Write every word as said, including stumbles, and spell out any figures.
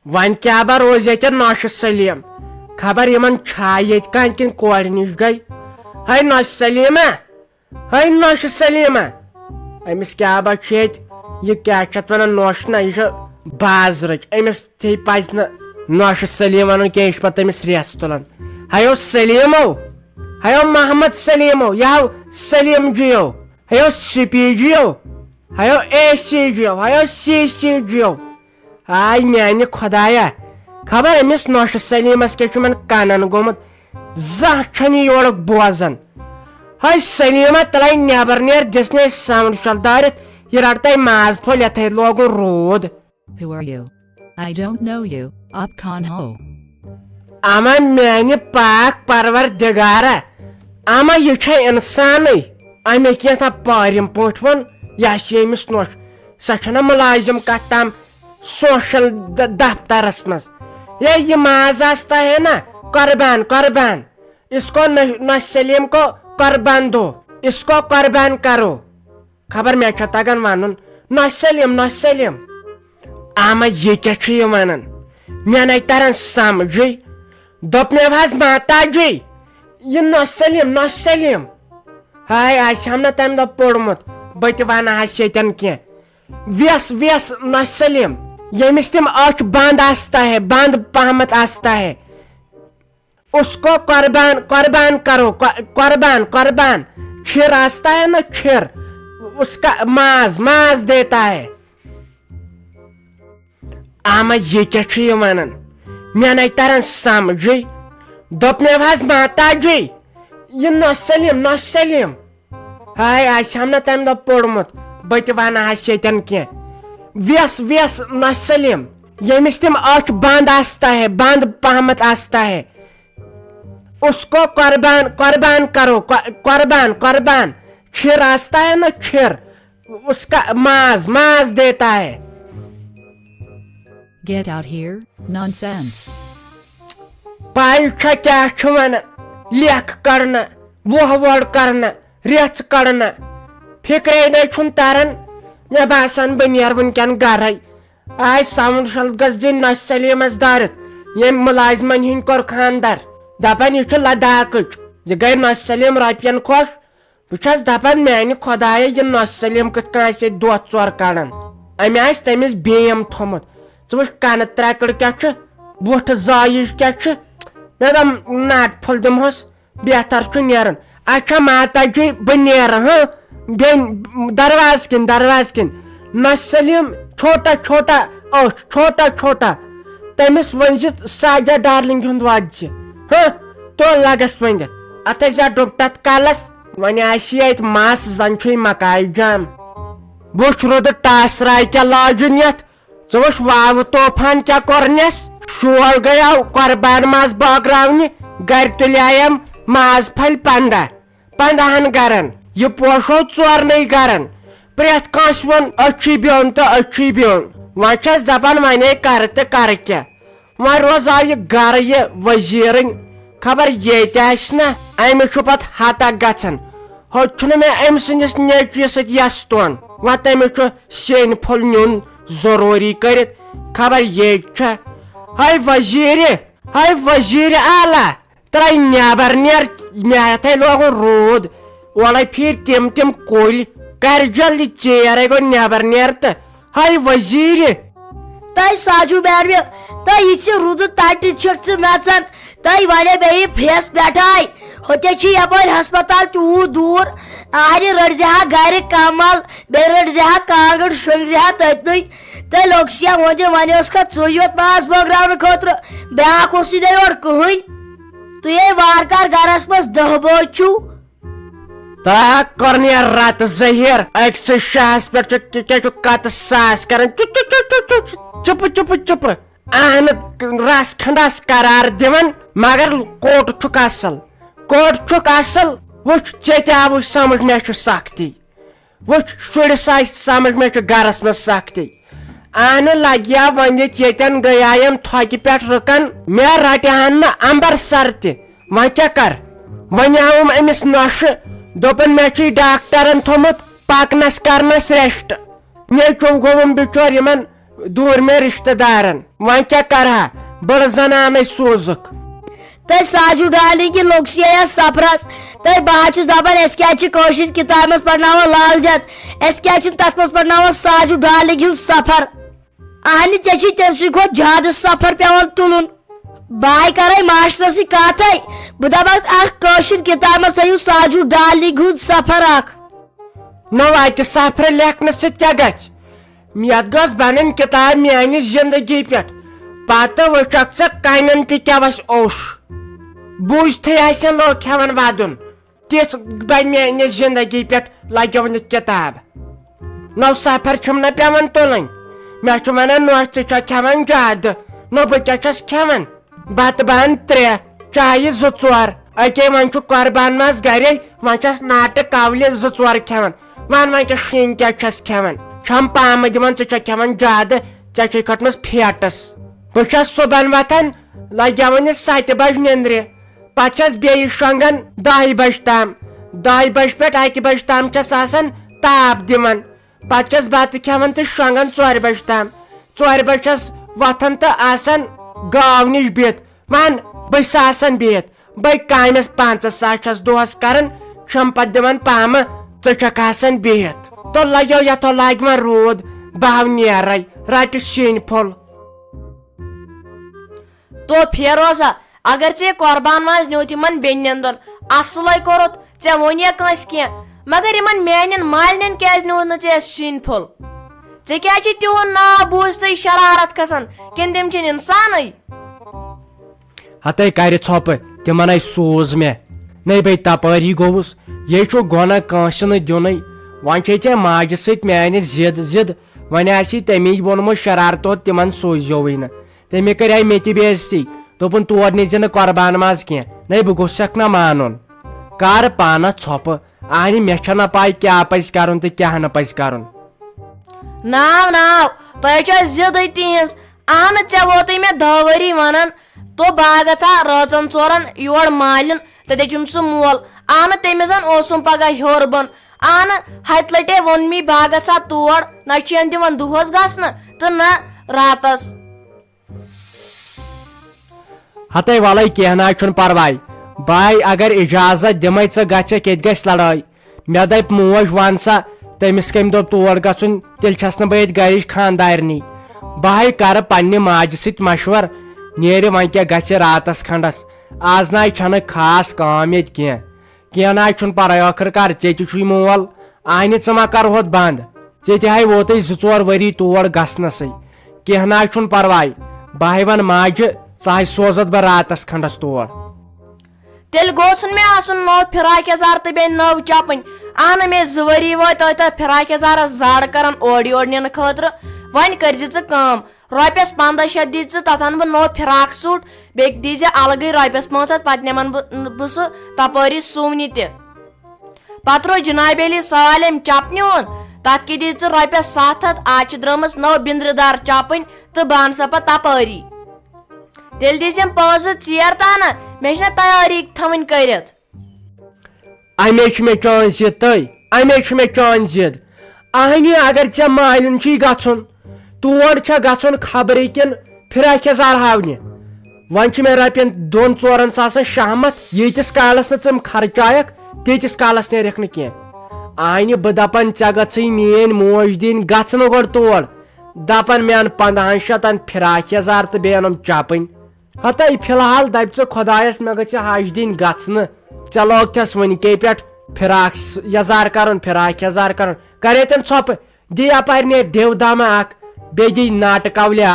وۄنۍ کیٛاہ با روزِ ییٚتٮ۪ن نوشہِ سلیٖم؟ خبر یِمن چھا ییٚتہِ کانٛہہ کِنہٕ کورِ نِش گٔے؟ ہے نوشہِ سلیٖما، ہے نوشہِ سلیٖما، أمِس کیٛاہ با چھُ ییٚتہِ؟ یہِ کیٛاہ چھِ اَتھ وَنان؟ نوشہِ نہ، یہِ چھِ بازرٕچ، أمِس تہِ پَزِ نہٕ نوشہِ سلیٖم وَنُن کینٛہہ، یہِ چھُ پَتہٕ أمِس رٮ۪س تُلان۔ ہیو سلیٖمو، ہیو محمد سلیٖمو، یہِ ہاو سلیٖم جیو، ہیو سپی جیو، ہیو اے سی جیو، ہیو سی سی جیو۔ آے میانہِ خۄدایا، خبر أمِس نوشہِ سلیٖمس کیٛاہ چھُ یِمن کانن گوٚمُت، زانٛہہ چھَنہٕ یہِ یورُک بوزان۔ ہے سلیٖما، تلے نٮ۪بر نیر، دِس نے ساوُنٛڈ شل دٲرِتھ، یہِ رٹتے ماز پھوٚل، یتھے لوگُن روٗد۔ Who are you? I don't know you, آپ کون ہو؟ اما میانہِ پاک پروردگارا، اما یہِ چھا انسانٕے؟ امہِ کینٛژھا پارِم پٲٹھۍ ووٚن، یہِ ہا چھِ أمِس نوش، سۄ چھنہ مُلازِم کتھ تام سوشل د-، دفترس منٛز۔ ہے، یہِ ماز آستا ہے نا، قربان، قربان۔ اس کو نہ، نہ سلیم کو قربان دو، اس کو قربان کرو۔ خبر مےٚ چھا تگان ونُن، نہ سلیم، نہ سلیم۔ اما یہِ کیٛاہ چھُ یہِ ونان؟ مےٚ نَے تران سمجھٕے۔ دوٚپ مےٚ حظ ماتا جی، یہِ نہ سلیم، نہ سلیم۔ ہاے، آسہِ ہم نہ تمہِ دۄہ پوٚرمُت، بہٕ تہِ ونہٕ ہس ییٚتٮ۪ن کینٛہہ۔ ویس، ویس نہ سلیم، ییٚمِس تِم أچھ بند آستا ہے، بند پہمت آستا ہے۔ اس کو قربان، قربان کرو، ق-، قربان، قربان۔ کھیر آستا ہے نا کھیر، اس کا ماز، ماز دیتا ہے۔ اما یہِ کیٛاہ چھُ یہِ ونان؟ مےٚ نَے تران سمجھٕے۔ دوٚپ مےٚ حظ ماتا جی، یہِ نہ سلیم، نہ سلیم۔ ہاے، آسہِ ہم نہ تمہِ دۄہ پوٚرمُت، بہٕ تہِ ونہٕ ہس ییٚتٮ۪ن کینٛہہ۔ ویس، ویس نہ سلیم، ییٚمِس تِم أچھ بند آستا ہے، بند پہمت آستا ہے۔ اس کو قربان، قربان کرو، ق-، قربان، قربان۔ کھیر آستا ہے نا کھیر، اس کا ماز، ماز دیتا ہے۔ Get out here, nonsense. پاے چھا کیٛاہ چھُ ونان؟ لیکھ کرنہٕ، وۄہ وۄڑ کرنہٕ، ریژھ کڑنہٕ۔ فکرے نے چھُم تران۔ مےٚ باسان بہٕ نیرٕ وٕنکٮ۪ن گرے۔ آے ساوُنٛڈ شل گژھ دِنۍ نوش سلیمس دارت۔ ییٚمۍ مُلازمن ہٕنٛدۍ کوٚر خانٛدر۔ دپان یہِ چھُ لداخٕچ۔ یہِ گٔے نوش سلیم رۄپین خۄش۔ بہٕ چھَس دپان میانہِ خۄدایہ، یہِ نوش سلیم کِتھ کٔنۍ آسہِ ییٚتہِ دۄہ ژور کڑان؟ أمۍ آسہِ تٔمِس بیم تھوٚمُت۔ ژٕ وٕچھ کنہٕ ترٛکٕر کیٛاہ چھِ، بُتھٕ زایِج کیٛاہ چھِ۔ مےٚ دوٚپ نٹ پھوٚل دِمہوس۔ بہتر چھُ نیرُن۔ اچھا ماتا جی، بہٕ نیرٕ، ہاں؟ بیٚیہِ دروازٕ کِنۍ، دروازٕ کِنۍ۔ نہ سلیم، چھوٹا چھوٹا أچھ، چھوٹا چھوٹا۔ تٔمِس ؤنۍ زِ ساجا ڈارلنگ ہُنٛد وَتھ زِ، ہاں؟ تو لگس ؤنِتھ۔ اتھ ٲسۍ زِ ڈُپٹتھ کلس، وۄنۍ آسہِ یہِ اتہِ مس، زن چھُے مکایہِ جام۔ وٕچھ رُدٕ ٹاسراے کیٛاہ لاجُن یتھ۔ ژٕ وٕچھ واوٕ طوفان کیٛاہ کوٚرنس۔ شول گٔیاو قۄربان ماز بٲگراونہِ، گرِ تُلیایم ماز پھلۍ پنٛداہ، پنٛداہن گرن۔ یہِ پوشو ژورنٕے گرن۔ پرٛٮ۪تھ کٲنٛسہِ ووٚن، أچھی بیوٚن تہٕ أچھی بیوٚن۔ وۄنۍ چھس دپان، وۄنے کرٕ تہٕ کرٕ کیٛاہ؟ وۄنۍ روزاو یہِ گرٕ یہِ وزیرٕنۍ، خبر ییٚتہِ آسہِ نا، أمِس چھُ پتہٕ ہتک گژھان۔ ہوٚتہِ چھُنہٕ مےٚ أمۍ سٕنٛدِس نیٚچوِس سۭتۍ یس تون۔ وۄنۍ تٔمِس چھُ سیٚنۍ پھوٚل نیُن ضروٗری کٔرِتھ۔ خبر ییٚتہِ چھا۔ ہے وزیرِ، ہے وزیرِ اعلیٰ، ترٛاے نٮ۪بر نیر، مےٚ ہیتھے لوگُن روٗد۔ اولے پھیٖرۍ تِم تِم کُلۍ، کر جلدی ژیر، ہے گوٚو نٮ۪بر نیر تہٕ۔ ہے وزیرِ۔ تۄہہِ ساجو بیروِ، تۄہہِ یہِ ژٕ رُدٕ تَٹہِ چھِکھ ژٕ نَژان، تۄہہِ وَنے بیٚیہِ پھرٛٮ۪س پٮ۪ٹھَے۔ ہوٚتے چھُ یَپٲرۍ ہسپتال تیوٗت دوٗر، آرِ رٔٹزِ ہا گَرِ کَمَل، بیٚیہِ رٔٹزِ ہا کانٛگٕر، شۄنٛگزِ ہا تٔتنٕے۔ تہٕ لوٚگ سیا وۄنۍ تہِ وۄنۍ اوس کھا ژٕے یوت ماز بٲگراونہٕ خٲطرٕ، بیٛاکھ اوسُے نہٕ یورٕ کٕہٕنۍ۔ تُہۍ ہے وارٕ کارٕ گرس منٛز دَہ بٲژ چھِو۔ تا کٔر نیر رتہٕ زٔہیر، أکسٕے شاہس پٮ۪ٹھ چھُ، کیٛاہ چھُ کتہٕ ساس کران؟ چُ، چُ، چُ، چُ، چُ، چُپہٕ، چُپہٕ، چُپہٕ۔ اہنہٕ رس کھنڈس قرار دِوان، مگر کوٚٹ چھُکھ اصل، کوٚٹ چھُکھ اصل۔ وٕچھ، ژےٚ تہِ آوُے سمجھ، مےٚ چھُ سختی۔ وٕچھ، شُرِس آسہِ سمجھ، مےٚ چھُ گرس منٛز سختی۔ اہنہٕ لگیا ونِتھ، ییٚتٮ۪ن گٔیایم تھۄکہِ پٮ۪ٹھ رُکن، مےٚ رٹہِ ہن نہٕ امبر سر تہِ۔ وۄنۍ کیٛاہ کر؟ وۄنۍ آوُم أمِس نۄشہِ، دوٚپُن، مےٚ چھُے ڈاکٹرن تھوٚمُت پکنس کرنس ریسٹ۔ نیٚچو گوٚوُم بِچور یِمن دوٗرمٮ۪ن رِشتہٕ دارن۔ وۄنۍ کیٛاہ کرٕ ہا؟ بٔڑ زنانے سوٗزُکھ۔ تہٕ ساجوٗ ڈارلِنٛگ کہِ لوٚگ سے یَتھ سفرس۔ تہٕ بہٕ حظ چھُس دپان، أسۍ کیٛازِ چھِ کٲشِر کِتابہِ منٛز پرناوان لال دٮ۪د؟ أسۍ کیٛازِ چھِنہٕ تتھ منٛز پرناوان ساجوٗ ڈارلِنٛگ ہُنٛد سفر؟ اہنہِ، ژےٚ چھُے تٔمۍ سٕے کھۄتہٕ زیادٕ سفر پٮ۪وان تُلُن۔ بہٕ ہاے کرے ماشٹرس سۭتۍ کتھے، بہٕ دپکھ، اکھ کٲشِر کِتابہِ منٛز تھٲیِو ساجوٗ ڈارلِنٛگ ہُنٛد سفر اکھ۔ نو، اکہِ سفرٕ لیکھنہٕ سۭتۍ کیٛاہ گژھِ؟ یتھ گٔژھ بنٕنۍ کِتاب میانہِ زندگی پٮ۪ٹھ۔ پتہٕ وٕچھکھ ژٕ کنٮ۪ن تہِ کیٛاہ وسہِ اوٚش۔ بوٗزتھٕے آسن لوٗکھ کھٮ۪وان ودُن۔ تِژھ بنہِ میانہِ زندگی پٮ۪ٹھ لگیو نہٕ کِتاب۔ نو سفر چھُم نہ پٮ۪وان تُلٕنۍ۔ مےٚ چھُ ونان، نوش، ژٕ چھکھ کھٮ۪وان زیادٕ۔ نو، بہٕ کیٛاہ چھَس کھٮ۪وان؟ بتہٕ بان ترٛےٚ، چایہِ زٕ ژور۔ اکے، وۄنۍ چھُ قۄربان ماز گرے، وۄنۍ چھَس ناٹہٕ کولہِ زٕ ژور کھٮ۪وان۔ ون وۄنۍ، ژٕ شیٖن کیٛاہ چھَس کھٮ۪وان؟ چھَم پامہٕ دِوان، ژٕ چھَکھ کھٮ۪وان زیادٕ، ژےٚ چھے کھٔٹمٕژ فیٹس۔ بہٕ چھَس صُبحن وۄتھان، لگیاوان یہِ ستہِ بجہِ نیندرِ۔ پتہٕ چھَس بیٚیہِ شۄنٛگان دَہہِ بجہِ تام۔ دَہہِ بجہِ پٮ۪ٹھ اَکہِ بجہِ تام چھَس آسان تاپھ دِوان۔ پتہٕ چھَس بتہٕ کھٮ۪وان تہٕ شۄنٛگان ژورِ بجہِ تام۔ ژورِ بجہِ چھَس وۄتھان تہٕ آسان گاو نِش بِہِتھ۔ وَن، بہٕ چھَس آسان بِہِتھ۔ بٔے کامٮ۪س پنٛژاہ ساس چھَس دۄہَس کران، چھَم پتہٕ دِوان پامہٕ، ژٕ چھَکھ آسان بِہِتھ۔ تہٕ لَگیو یَتھو لاگہِ وۄنۍ روٗد، بہٕ ہاو نیرَے، رَٹہِ سِنۍ پھوٚل۔ تو فیروزا، اگر ژےٚ یہِ قۄربان ماز نیوٗتھ یِمن بیٚنٮ۪ن دۄن، اصلے کوٚرُتھ، ژےٚ ووٚن یا کٲنٛسہِ کینٛہہ؟ مگر یِمن میانٮ۪ن مالنٮ۪ن کیٛازِ نیوٗتھ نہٕ ژےٚ سِنۍ پھوٚل؟ ژےٚ کیٛازِ چھِ تِہُنٛد ناو بوٗزتھٕے شرارت کھسان؟ کِنہٕ تِم چھِنہٕ انسانٕے؟ ہتے کرِ ژھۄپہٕ، تِمن ہے سوٗز مےٚ۔ نے بے تپٲری گوٚوُس، یے چھُ گۄناہ کٲنٛسہِ نہٕ دیُنٕے۔ وۄنۍ چھے ژےٚ ماجہِ سۭتۍ میانہِ ضد ضد۔ وۄنۍ آسی تٔمی ووٚنمُت شرارتو، تِمن سوٗزیووٕے نہٕ۔ تٔمۍ کریے مےٚ تہِ بے عزتی، دوٚپُن، "تور نیٖزِ نہٕ قۄربان ماز کینٛہہ۔" نے بہٕ گوٚژھکھ نہ مانُن۔ کر پانس ژھۄپہٕ، اہنہِ مےٚ چھےٚ نہ پاے کیٛاہ پزِ کرُن تہٕ کیٛاہ نہٕ پزِ کرُن۔ ناو، ناو، تۄہہِ چھو ضدٕے تِہنٛز۔ اہنہٕ، ژےٚ ووتُے مےٚ دہ ؤری ونان، تو باغس آ رٲژن ژورن یور مالِن، تتہِ چھُم سُہ مول۔ اہنہٕ، تٔمِس زن اوسُم پگاہ ہیوٚر بۄن۔ اہنہٕ، ہتہِ لٹہِ ووٚن مےٚ باغس آ تور، نہ چھِ یِم دِوان دۄہس گژھنہٕ تہٕ نہ راتس۔ ہتے ولے، کینٛہہ نہ چھُنہٕ پرواے۔ بہٕ اگر اجازت دِمے، ژٕ گژھکھ، ییٚتہِ گژھِ لڑٲے۔ مےٚ دپہِ موج، "وَن سا، تٔمِس کٔمۍ دوٚپ تور گژھُن؟ تیٚلہِ چھَس نہٕ بہٕ ییٚتہِ گرِچ خانٛدارنی۔" بہٕ ہے کرٕ پننہِ ماجہِ سۭتۍ مشور، نیرِ وۄنۍ کیٛاہ گژھِ راتس کھنڈس۔ آز نہ چھنہٕ خاص کٲم ییٚتہِ کینٛہہ۔ کینٛہہ نہ چھُنہٕ پرواے، ٲخٕر کار ژےٚ تہِ چھُے مول، اہنہِ ژٕ ما کرہوتھ بنٛد؟ ژےٚ تہِ ہے ووتُے زٕ ژور ؤری تور گژھنسٕے۔ کینٛہہ نہ چھُنہٕ پرواے، بہٕ ہے ونہٕ ماجہِ، ژٕ ہے سوزتھ بہٕ راتس کھنڈس تور۔ تیٚلہِ گوٚژھ نہٕ مےٚ آسُن نوٚو فراک یزار تہٕ بیٚیہِ نٔو چپٕنۍ۔ اہنہٕ، مےٚ زٕ ؤری وٲتۍ تۄہہِ تتھ فراک یزارس زڑ کران اورٕ یورٕ نِنہٕ خٲطرٕ۔ وۄنۍ کٔرزِ ژٕ کٲم، رۄپیس پنٛداہ شیٚتھ دِیہِ ژٕ، تتھ انہٕ بہٕ نوٚو فراک سوٗٹ، بیٚیہِ دیٖزِ الگٕے رۄپیس پانٛژھ ہتھ، پتہٕ نِمن بہٕ، بہٕ سُہ تپٲری سُونہِ تہِ۔ پتہٕ روٗد جنابِ علی سالم چپنہِ ہُنٛد، تتھ کہِ دِیہِ ژٕ رۄپیس ستھ ہتھ، آز چھِ درٛٲمٕژ نٔو بِندرِ دار چپٕنۍ تہٕ بہٕ انہٕ سۄ پتہٕ تپٲری۔ تیٚلہِ دیٖزٮ۪م پونٛسہٕ ژیر تانہ، مےٚ چھنہ تیٲری تھاوٕنۍ کٔرِتھ۔ امے چھُ مےٚ چٲنۍ ضد تہٕ امے چھُ مےٚ چٲنۍ ضد۔ اہنہِ، اگر ژےٚ مالِن چھُے گژھُن، تور چھےٚ گژھُن خبرٕے کِنہٕ فراک یزار ہاونہِ۔ وۄنۍ چھُ مےٚ رۄپین دۄن ژورن ساسن شہمت، ییٖتِس کالس نہٕ ژٕ یِم خرچایکھ، تیٖتِس کالس نیرکھ نہٕ کینٛہہ۔ اہنہِ، بہٕ دپان، ژےٚ گٔژھٕے میٲنۍ موج دِنۍ، گژھ نہٕ گۄڈٕ تور۔ دپان، مےٚ اَن پنٛدہن شتن فراک یزار تہٕ بیٚیہِ اَنُم چپٕنۍ۔ ہتے فی الحال دپہِ ژٕ خۄدایس، مےٚ گژھِ حج دِنۍ گژھنہٕ۔ ژےٚ لوگتھس وٕنکے پٮ۪ٹھ فراک س-، یزار کرُن، فراک یزار کرُن۔ کرے تٔمۍ ژھۄپہٕ، دِ یپارِ نیرِ دیو دامہ اکھ، بیٚیہِ دِ ناٹہٕ کولیا۔